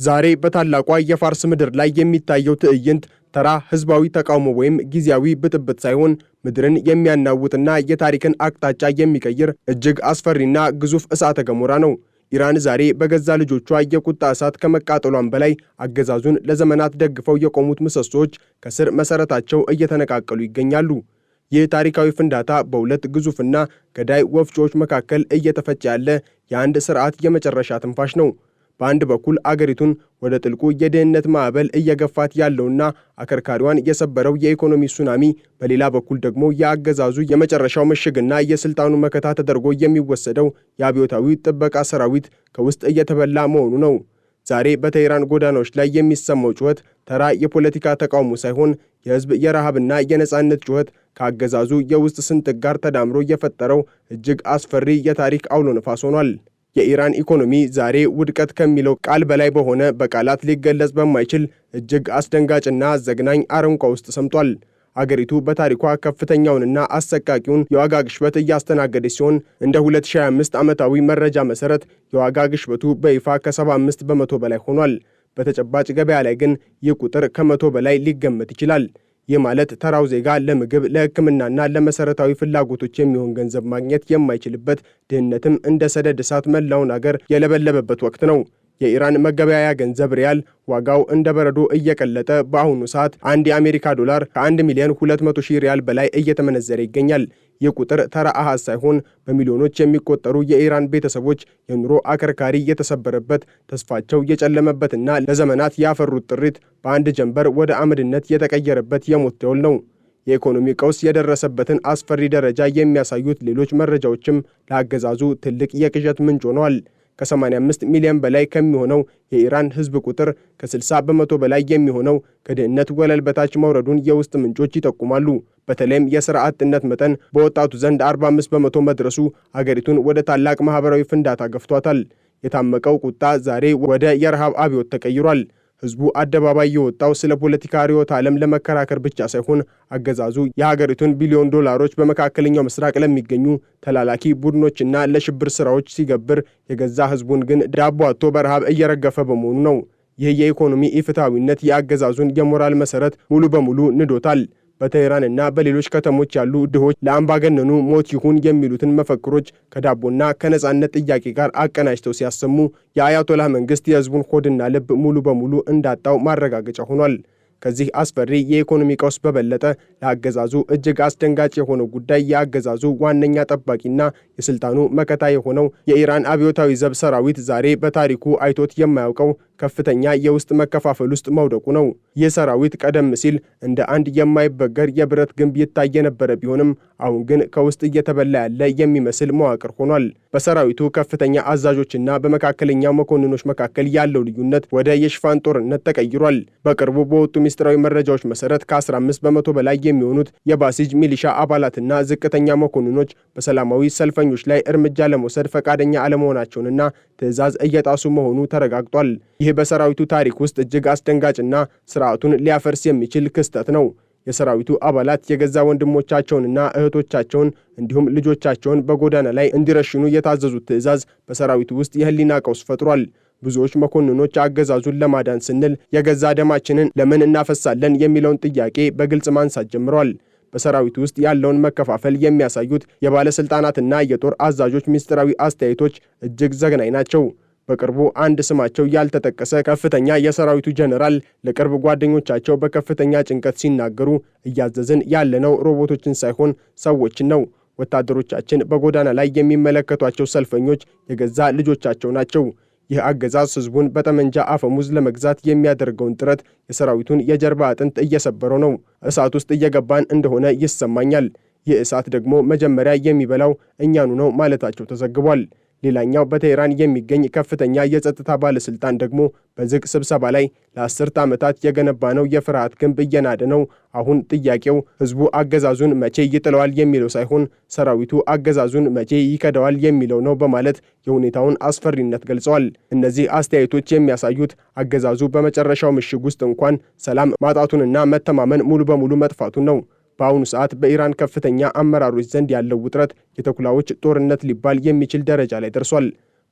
ዛሬ በታላቋ የፋርስ ምድር ላይ የሚታየው ትዕይንት ተራ ህዝባዊ ተቃውሞ ወይም ጊዜያዊ ብጥብጥ ሳይሆን ምድርን የሚያናውጥና የታሪክን አቅጣጫ የሚቀይር እጅግ አስፈሪና ግዙፍ እሳተ ገሞራ ነው። ኢራን ዛሬ በገዛ ልጆቿ የቁጣ እሳት ከመቃጠሏም በላይ አገዛዙን ለዘመናት ደግፈው የቆሙት ምሰሶዎች ከስር መሰረታቸው እየተነቃቀሉ ይገኛሉ። ይህ ታሪካዊ ፍንዳታ በሁለት ግዙፍና ገዳይ ወፍጮዎች መካከል እየተፈጨ ያለ የአንድ ስርዓት የመጨረሻ ትንፋሽ ነው። በአንድ በኩል አገሪቱን ወደ ጥልቁ የድህነት ማዕበል እየገፋት ያለውና አከርካሪዋን የሰበረው የኢኮኖሚ ሱናሚ፣ በሌላ በኩል ደግሞ የአገዛዙ የመጨረሻው ምሽግና የስልጣኑ መከታ ተደርጎ የሚወሰደው የአብዮታዊ ጥበቃ ሰራዊት ከውስጥ እየተበላ መሆኑ ነው። ዛሬ በቴህራን ጎዳናዎች ላይ የሚሰማው ጩኸት ተራ የፖለቲካ ተቃውሞ ሳይሆን የሕዝብ የረሃብና የነጻነት ጩኸት ከአገዛዙ የውስጥ ስንጥቅ ጋር ተዳምሮ የፈጠረው እጅግ አስፈሪ የታሪክ አውሎ ነፋስ ሆኗል። የኢራን ኢኮኖሚ ዛሬ ውድቀት ከሚለው ቃል በላይ በሆነ፣ በቃላት ሊገለጽ በማይችል እጅግ አስደንጋጭና ዘግናኝ አረንቋ ውስጥ ሰምጧል። አገሪቱ በታሪኳ ከፍተኛውንና አሰቃቂውን የዋጋ ግሽበት እያስተናገደች ሲሆን፣ እንደ 2025 ዓመታዊ መረጃ መሰረት የዋጋ ግሽበቱ በይፋ ከ75% በላይ ሆኗል። በተጨባጭ ገበያ ላይ ግን ይህ ቁጥር ከ100 በላይ ሊገመት ይችላል። ይህ ማለት ተራው ዜጋ ለምግብ፣ ለሕክምናና ለመሰረታዊ ፍላጎቶች የሚሆን ገንዘብ ማግኘት የማይችልበት፣ ድህነትም እንደ ሰደድ እሳት መላውን አገር የለበለበበት ወቅት ነው። የኢራን መገበያያ ገንዘብ ሪያል ዋጋው እንደ በረዶ እየቀለጠ በአሁኑ ሰዓት አንድ የአሜሪካ ዶላር ከ1 ሚሊዮን 200 ሺህ ሪያል በላይ እየተመነዘረ ይገኛል። ይህ ቁጥር ተራ አሃዝ ሳይሆን በሚሊዮኖች የሚቆጠሩ የኢራን ቤተሰቦች የኑሮ አከርካሪ የተሰበረበት፣ ተስፋቸው የጨለመበትና ለዘመናት ያፈሩት ጥሪት በአንድ ጀንበር ወደ አመድነት የተቀየረበት የሞት ደወል ነው። የኢኮኖሚ ቀውስ የደረሰበትን አስፈሪ ደረጃ የሚያሳዩት ሌሎች መረጃዎችም ለአገዛዙ ትልቅ የቅዠት ምንጭ ሆነዋል። ከ85 ሚሊዮን በላይ ከሚሆነው የኢራን ሕዝብ ቁጥር ከ60% በላይ የሚሆነው ከድህነት ወለል በታች መውረዱን የውስጥ ምንጮች ይጠቁማሉ። በተለይም የሥራ አጥነት መጠን በወጣቱ ዘንድ 45% መድረሱ አገሪቱን ወደ ታላቅ ማኅበራዊ ፍንዳታ ገፍቷታል። የታመቀው ቁጣ ዛሬ ወደ የረሃብ አብዮት ተቀይሯል። ህዝቡ አደባባይ የወጣው ስለ ፖለቲካ ርዕዮተ ዓለም ለመከራከር ብቻ ሳይሆን አገዛዙ የሀገሪቱን ቢሊዮን ዶላሮች በመካከለኛው ምስራቅ ለሚገኙ ተላላኪ ቡድኖችና ለሽብር ስራዎች ሲገብር፣ የገዛ ህዝቡን ግን ዳቦ አጥቶ በረሃብ እየረገፈ በመሆኑ ነው። ይህ የኢኮኖሚ ኢፍትሐዊነት የአገዛዙን የሞራል መሰረት ሙሉ በሙሉ ንዶታል። በቴህራንና በሌሎች ከተሞች ያሉ ድሆች ለአምባገነኑ ሞት ይሁን የሚሉትን መፈክሮች ከዳቦና ከነጻነት ጥያቄ ጋር አቀናጅተው ሲያሰሙ፣ የአያቶላህ መንግስት የህዝቡን ሆድና ልብ ሙሉ በሙሉ እንዳጣው ማረጋገጫ ሆኗል። ከዚህ አስፈሪ የኢኮኖሚ ቀውስ በበለጠ ለአገዛዙ እጅግ አስደንጋጭ የሆነው ጉዳይ የአገዛዙ ዋነኛ ጠባቂና የስልጣኑ መከታ የሆነው የኢራን አብዮታዊ ዘብ ሰራዊት ዛሬ በታሪኩ አይቶት የማያውቀው ከፍተኛ የውስጥ መከፋፈል ውስጥ መውደቁ ነው። ይህ ሰራዊት ቀደም ሲል እንደ አንድ የማይበገር የብረት ግንብ ይታይ የነበረ ቢሆንም፣ አሁን ግን ከውስጥ እየተበላ ያለ የሚመስል መዋቅር ሆኗል። በሰራዊቱ ከፍተኛ አዛዦችና በመካከለኛ መኮንኖች መካከል ያለው ልዩነት ወደ የሽፋን ጦርነት ተቀይሯል። በቅርቡ በወጡ ሚስጥራዊ መረጃዎች መሰረት ከ15% በላይ የሚሆኑት የባሲጅ ሚሊሻ አባላትና ዝቅተኛ መኮንኖች በሰላማዊ ሰልፈኞች ላይ እርምጃ ለመውሰድ ፈቃደኛ አለመሆናቸውንና ትዕዛዝ እየጣሱ መሆኑ ተረጋግጧል። ይህ በሰራዊቱ ታሪክ ውስጥ እጅግ አስደንጋጭና ስርዓቱን ሊያፈርስ የሚችል ክስተት ነው። የሰራዊቱ አባላት የገዛ ወንድሞቻቸውንና እህቶቻቸውን እንዲሁም ልጆቻቸውን በጎዳና ላይ እንዲረሽኑ የታዘዙት ትዕዛዝ በሰራዊቱ ውስጥ የህሊና ቀውስ ፈጥሯል። ብዙዎች መኮንኖች አገዛዙን ለማዳን ስንል የገዛ ደማችንን ለምን እናፈሳለን የሚለውን ጥያቄ በግልጽ ማንሳት ጀምረዋል። በሰራዊቱ ውስጥ ያለውን መከፋፈል የሚያሳዩት የባለስልጣናትና የጦር አዛዦች ምስጢራዊ አስተያየቶች እጅግ ዘግናኝ ናቸው። በቅርቡ አንድ ስማቸው ያልተጠቀሰ ከፍተኛ የሰራዊቱ ጀነራል ለቅርብ ጓደኞቻቸው በከፍተኛ ጭንቀት ሲናገሩ፣ እያዘዝን ያለነው ሮቦቶችን ሳይሆን ሰዎችን ነው። ወታደሮቻችን በጎዳና ላይ የሚመለከቷቸው ሰልፈኞች የገዛ ልጆቻቸው ናቸው። ይህ አገዛዝ ህዝቡን በጠመንጃ አፈሙዝ ለመግዛት የሚያደርገውን ጥረት የሰራዊቱን የጀርባ አጥንት እየሰበረው ነው። እሳት ውስጥ እየገባን እንደሆነ ይሰማኛል። ይህ እሳት ደግሞ መጀመሪያ የሚበላው እኛኑ ነው ማለታቸው ተዘግቧል። ሌላኛው በቴህራን የሚገኝ ከፍተኛ የጸጥታ ባለስልጣን ደግሞ በዝግ ስብሰባ ላይ፣ ለአስርተ ዓመታት የገነባነው የፍርሃት ግንብ እየናደ ነው። አሁን ጥያቄው ህዝቡ አገዛዙን መቼ ይጥለዋል የሚለው ሳይሆን ሰራዊቱ አገዛዙን መቼ ይከደዋል የሚለው ነው በማለት የሁኔታውን አስፈሪነት ገልጸዋል። እነዚህ አስተያየቶች የሚያሳዩት አገዛዙ በመጨረሻው ምሽግ ውስጥ እንኳን ሰላም ማጣቱንና መተማመን ሙሉ በሙሉ መጥፋቱን ነው። በአሁኑ ሰዓት በኢራን ከፍተኛ አመራሮች ዘንድ ያለው ውጥረት የተኩላዎች ጦርነት ሊባል የሚችል ደረጃ ላይ ደርሷል።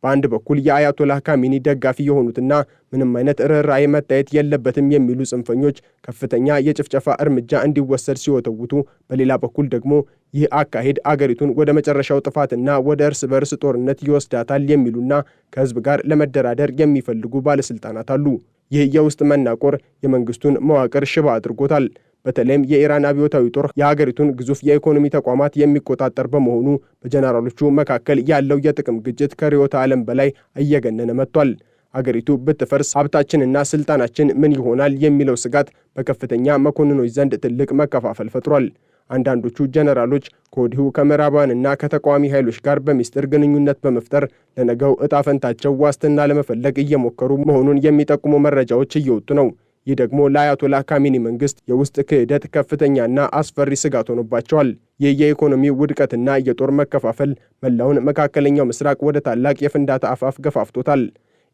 በአንድ በኩል የአያቶላህ ካሚኒ ደጋፊ የሆኑትና ምንም አይነት ርኅራኄ መታየት የለበትም የሚሉ ጽንፈኞች ከፍተኛ የጭፍጨፋ እርምጃ እንዲወሰድ ሲወተውቱ፣ በሌላ በኩል ደግሞ ይህ አካሄድ አገሪቱን ወደ መጨረሻው ጥፋትና ወደ እርስ በርስ ጦርነት ይወስዳታል የሚሉና ከህዝብ ጋር ለመደራደር የሚፈልጉ ባለስልጣናት አሉ። ይህ የውስጥ መናቆር የመንግስቱን መዋቅር ሽባ አድርጎታል። በተለይም የኢራን አብዮታዊ ጦር የሀገሪቱን ግዙፍ የኢኮኖሚ ተቋማት የሚቆጣጠር በመሆኑ በጀነራሎቹ መካከል ያለው የጥቅም ግጭት ከርዕዮተ ዓለም በላይ እየገነነ መጥቷል። አገሪቱ ብትፈርስ ሀብታችንና ስልጣናችን ምን ይሆናል የሚለው ስጋት በከፍተኛ መኮንኖች ዘንድ ትልቅ መከፋፈል ፈጥሯል። አንዳንዶቹ ጀነራሎች ከወዲሁ ከምዕራባውያንና ከተቃዋሚ ኃይሎች ጋር በሚስጥር ግንኙነት በመፍጠር ለነገው ዕጣ ፈንታቸው ዋስትና ለመፈለግ እየሞከሩ መሆኑን የሚጠቁሙ መረጃዎች እየወጡ ነው። ይህ ደግሞ ለአያቶላህ ካሚኒ መንግስት የውስጥ ክህደት ከፍተኛና አስፈሪ ስጋት ሆኖባቸዋል። ይህ የኢኮኖሚ ውድቀትና የጦር መከፋፈል መላውን መካከለኛው ምስራቅ ወደ ታላቅ የፍንዳታ አፋፍ ገፋፍቶታል።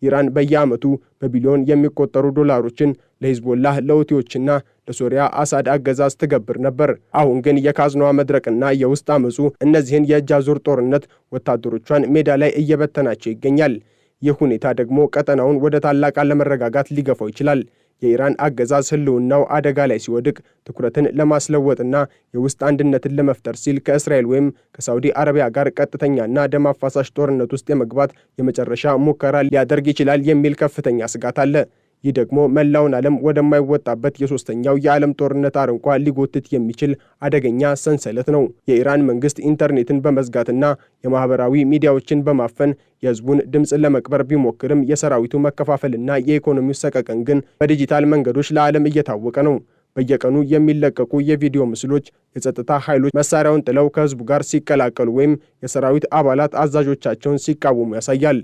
ኢራን በየዓመቱ በቢሊዮን የሚቆጠሩ ዶላሮችን ለሂዝቦላህ፣ ለሁቲዎችና ለሶሪያ አሳድ አገዛዝ ትገብር ነበር። አሁን ግን የካዝናዋ መድረቅና የውስጥ አመፁ እነዚህን የእጅ አዙር ጦርነት ወታደሮቿን ሜዳ ላይ እየበተናቸው ይገኛል። ይህ ሁኔታ ደግሞ ቀጠናውን ወደ ታላቅ አለመረጋጋት ሊገፋው ይችላል። የኢራን አገዛዝ ህልውናው አደጋ ላይ ሲወድቅ ትኩረትን ለማስለወጥና የውስጥ አንድነትን ለመፍጠር ሲል ከእስራኤል ወይም ከሳውዲ አረቢያ ጋር ቀጥተኛና ደም አፋሳሽ ጦርነት ውስጥ የመግባት የመጨረሻ ሙከራ ሊያደርግ ይችላል የሚል ከፍተኛ ስጋት አለ። ይህ ደግሞ መላውን ዓለም ወደማይወጣበት የሶስተኛው የዓለም ጦርነት አረንቋ ሊጎትት የሚችል አደገኛ ሰንሰለት ነው። የኢራን መንግስት ኢንተርኔትን በመዝጋትና የማህበራዊ ሚዲያዎችን በማፈን የህዝቡን ድምፅ ለመቅበር ቢሞክርም የሰራዊቱ መከፋፈልና የኢኮኖሚው ሰቀቀን ግን በዲጂታል መንገዶች ለዓለም እየታወቀ ነው። በየቀኑ የሚለቀቁ የቪዲዮ ምስሎች የጸጥታ ኃይሎች መሳሪያውን ጥለው ከህዝቡ ጋር ሲቀላቀሉ ወይም የሰራዊት አባላት አዛዦቻቸውን ሲቃወሙ ያሳያል።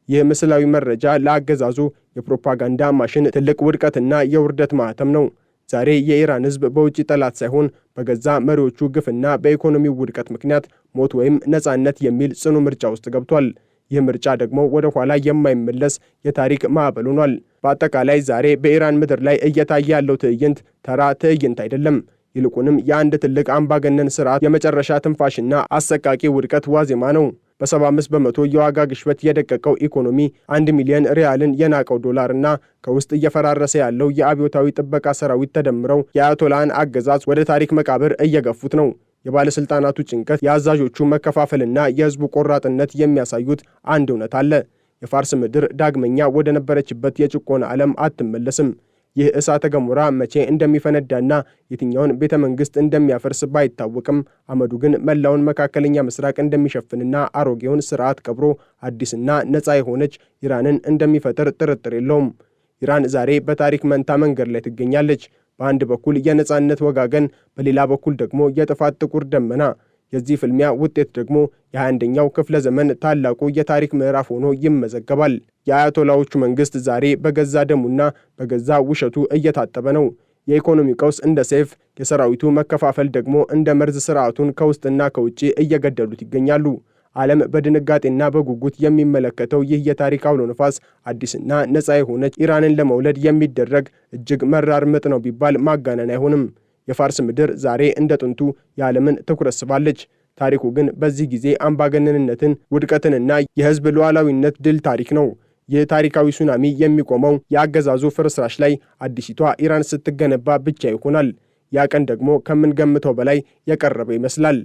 ይህ ምስላዊ መረጃ ለአገዛዙ የፕሮፓጋንዳ ማሽን ትልቅ ውድቀትና የውርደት ማህተም ነው። ዛሬ የኢራን ህዝብ በውጭ ጠላት ሳይሆን በገዛ መሪዎቹ ግፍና በኢኮኖሚው ውድቀት ምክንያት ሞት ወይም ነጻነት የሚል ጽኑ ምርጫ ውስጥ ገብቷል። ይህ ምርጫ ደግሞ ወደ ኋላ የማይመለስ የታሪክ ማዕበል ሆኗል። በአጠቃላይ ዛሬ በኢራን ምድር ላይ እየታየ ያለው ትዕይንት ተራ ትዕይንት አይደለም። ይልቁንም የአንድ ትልቅ አምባገነን ስርዓት የመጨረሻ ትንፋሽና አሰቃቂ ውድቀት ዋዜማ ነው። በ75% የዋጋ ግሽበት የደቀቀው ኢኮኖሚ፣ 1 ሚሊዮን ሪያልን የናቀው ዶላር እና ከውስጥ እየፈራረሰ ያለው የአብዮታዊ ጥበቃ ሰራዊት ተደምረው የአያቶላህን አገዛዝ ወደ ታሪክ መቃብር እየገፉት ነው። የባለሥልጣናቱ ጭንቀት፣ የአዛዦቹ መከፋፈልና የህዝቡ ቆራጥነት የሚያሳዩት አንድ እውነት አለ። የፋርስ ምድር ዳግመኛ ወደ ነበረችበት የጭቆና ዓለም አትመለስም። ይህ እሳተ ገሞራ መቼ እንደሚፈነዳና የትኛውን ቤተ መንግስት እንደሚያፈርስ ባይታወቅም አመዱ ግን መላውን መካከለኛ ምስራቅ እንደሚሸፍንና አሮጌውን ስርዓት ቀብሮ አዲስና ነፃ የሆነች ኢራንን እንደሚፈጥር ጥርጥር የለውም። ኢራን ዛሬ በታሪክ መንታ መንገድ ላይ ትገኛለች። በአንድ በኩል የነፃነት ወጋገን፣ በሌላ በኩል ደግሞ የጥፋት ጥቁር ደመና። የዚህ ፍልሚያ ውጤት ደግሞ የ21ኛው ክፍለ ዘመን ታላቁ የታሪክ ምዕራፍ ሆኖ ይመዘገባል። የአያቶላዎቹ መንግስት ዛሬ በገዛ ደሙና በገዛ ውሸቱ እየታጠበ ነው። የኢኮኖሚ ቀውስ እንደ ሰይፍ፣ የሰራዊቱ መከፋፈል ደግሞ እንደ መርዝ ስርዓቱን ከውስጥና ከውጭ እየገደሉት ይገኛሉ። ዓለም በድንጋጤና በጉጉት የሚመለከተው ይህ የታሪክ አውሎ ነፋስ አዲስና ነፃ የሆነች ኢራንን ለመውለድ የሚደረግ እጅግ መራር ምጥ ነው ቢባል ማጋነን አይሆንም። የፋርስ ምድር ዛሬ እንደ ጥንቱ የዓለምን ትኩረት ስባለች። ታሪኩ ግን በዚህ ጊዜ አምባገነንነትን፣ ውድቀትንና የህዝብ ሉዓላዊነት ድል ታሪክ ነው። ይህ ታሪካዊ ሱናሚ የሚቆመው የአገዛዙ ፍርስራሽ ላይ አዲሲቷ ኢራን ስትገነባ ብቻ ይሆናል። ያ ቀን ደግሞ ከምንገምተው በላይ የቀረበ ይመስላል።